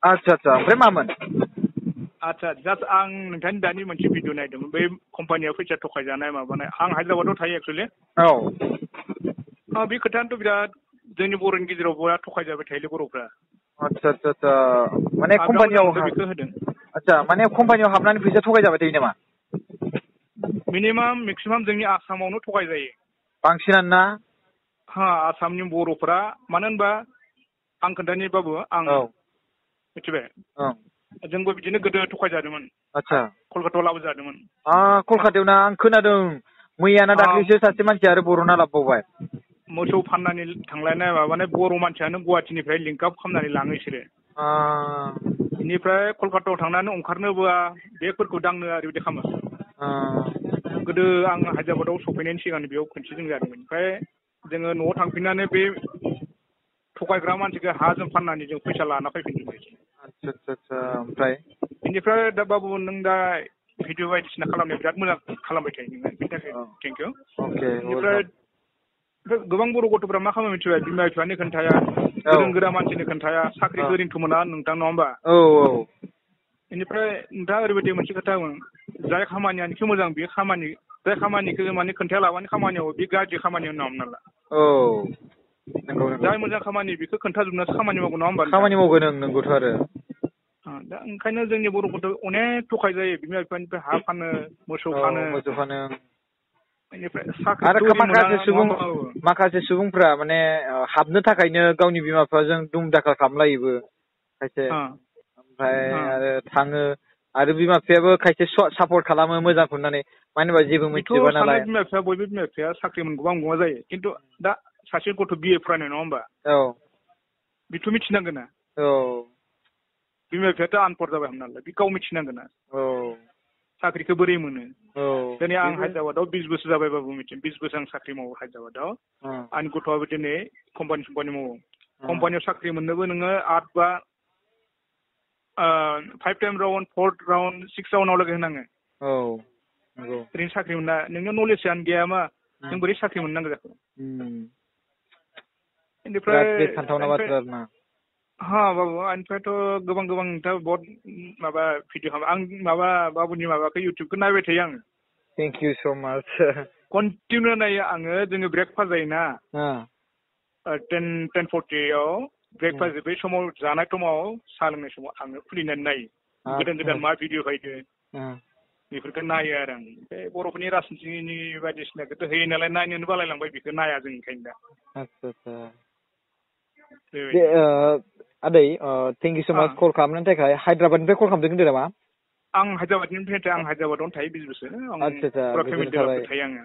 आच्छा ओमफ्राय मामोन? आच्छा जास्ट आं नोंथांनि दानि मोनसे भिडिअ नायदोंमोन बै कम्पानियाव फैसा थगायजानाय माबानाय आं हायद्राबादाव थायो एक्सुवेलि। औ बे खोथायानोथ' बिराद जोंनि बर'नि गेजेराव बिराद थगायजाबाय थायोलै बर'फ्रा। आच्छा माने बिराद मोजां कम्पानियाव मोनदों बेखौ होदों। आच्छा माने कम्पानियाव हाबनानै फैसा थगायजाबाय थायो नामा? मिनिमाम मेक्सिमाम जोंनि आसामावनो थगायजायो। बांसिनानो ना? आसामनि बर'फ्रा मानो होनबा आं खोन्थानि बाबु आं मिथिबाय जोंबो बिदिनो गोदो थगायजादोंमोन। आच्छा कलकातायाव लाबोजादोंमोन। कलकातायाव ना आं खोनादों मैयाना दाख्लैसो सासे मानसिया आरो बर'ना लाबोबावबाय। मोसौ फाननानै थांलायनाय माबानाय बर' मानसियानो गुवाहाटिनिफ्राय लिंकआप खालामनानै लाङो बिसोरो। बेनिफ्राय कलकातायाव थांनानै ओंखारनोबोआ बेगफोरखौ दांनो ओरैबायदि खालामो। गोदो आं हायद्राबादाव सफैनायनि सिगां बेयाव खनसे जों जादोंमोन। ओमफ्राय जोङो न'आव थांफिननानै बे थगायग्रा मानसिखौ हाजों फाननानै जों फैसा लाना फैफिनदोंमोन। आच्छा ओमफ्राय बेनिफ्राय दा बाबु नों दा भिडिअ बायदिसिना खालामनायाव बिराद मोजां खालामबाय थायो नोङो बेनि थाखाय थेंक इउ। बेनिफ्राय गोबां बर' गथ'फ्रा मा खालामो मिथिबाय बिमा बिफानि खोन्थाया गोरों गोरा मानसिनि खोन्थाया साख्रिखौ ओरैनोथ' मोना नोंथां नङा होमबा? बेनिफ्राय नोंथाङा ओरैबायदि मोनसे खोथा बुं जाय खामानियानोखि मोजां बे खामानि जाय खामानिखौ माने खोन्थायालाबानो खामानियाव बे गाज्रि खामानि होनना हमना ला। जाय मोजां खामानि बेखौ खोन्थाजोबनासो खामानि मावगोन नङा होमबा नोंथां? खामानि मावगोन नंगौथ' आरो। दा ओंखायनो जोंनि बर' गथ' अनेक थगाय जायो बिमा बिफानिफ्राय हा फानो मोसौ फानो। बेनिफ्राय आरो माखासे सुबुंफ्रा माने हाबनो थाखायनो गावनि बिमा बिफाजों दुम दाखाल खालामलायोबो खायसे। ओमफ्राय आरो थाङो आरो बिमा बिफायाबो खायसे सापर्ट खालामो मोजांखौ होननानै मानो होनबा जेबो मिथिजोबा नालाय। बिमा बिफाया बयबो बिमा बिफाया साख्रि मोनगौबा मोनगौबा जायो खिन्थु दा सासे गथ' BA फरायनाय नङा होमबा? बेथ' मिथिनांगोन ना। बिमा बिफायाथ' आनपढ़ जाबाय हमना ला बे गाव मिथिनांगोन ना। साख्रिखौ बोरै मोनो। दिनै आं हायद्राबादाव 20 बोसोर जाबायबाबो मिथियो 20 बोसोर आं साख्रि मावो हायद्राबादाव। आंनि गथ'आबो दिनै कम्पानि मावो। कम्पानियाव साख्रि मोननोबो नोङो 8 बा 5 टाइम राउन्ड 4 राउन्ड 6 राउन्डआव लागै होनाङो। ओरैनो साख्रि मोना नोंनियाव नलेजआनो गैया मा नों बोरै साख्रि मोननांगौ जाखो। बेनिफ्राय बाबु ओमफ्रायथ' गोबां नोंथाङा बहुत माबा भिडिअ खालामो आं माबा बाबुनि माबाखौ इउटुबखौ नायबाय थायो आङो। थेंक इउ स' माच। कन्टिनिउ नायो आङो जोङो ब्रेकफास्ट जायोना 10:40आव ब्रेकफास्ट बै समाव जानाय समाव साहा लोंनाय समाव आङो खुलिनानै नायो गोदान मा भिडिअ फैदो बेफोरखौ नायो आरो आं बे बर'फोरनि राजनितिनि बायदिसिनाखौथ' होयो नालाय नायनोनो बालायलांबाय बेखौ नाया जों ओंखायनो दा। आदै थेंक इउ स' माच कल खालामनायनि थाखाय। हायद्राबादनिफ्राय कल खालामदों होनदों नामा? आं हायद्राबादनिफ्राय आं हायद्राबादावनो थायो 20 बोसोर। आं फुरा फेमिलि थायो आङो।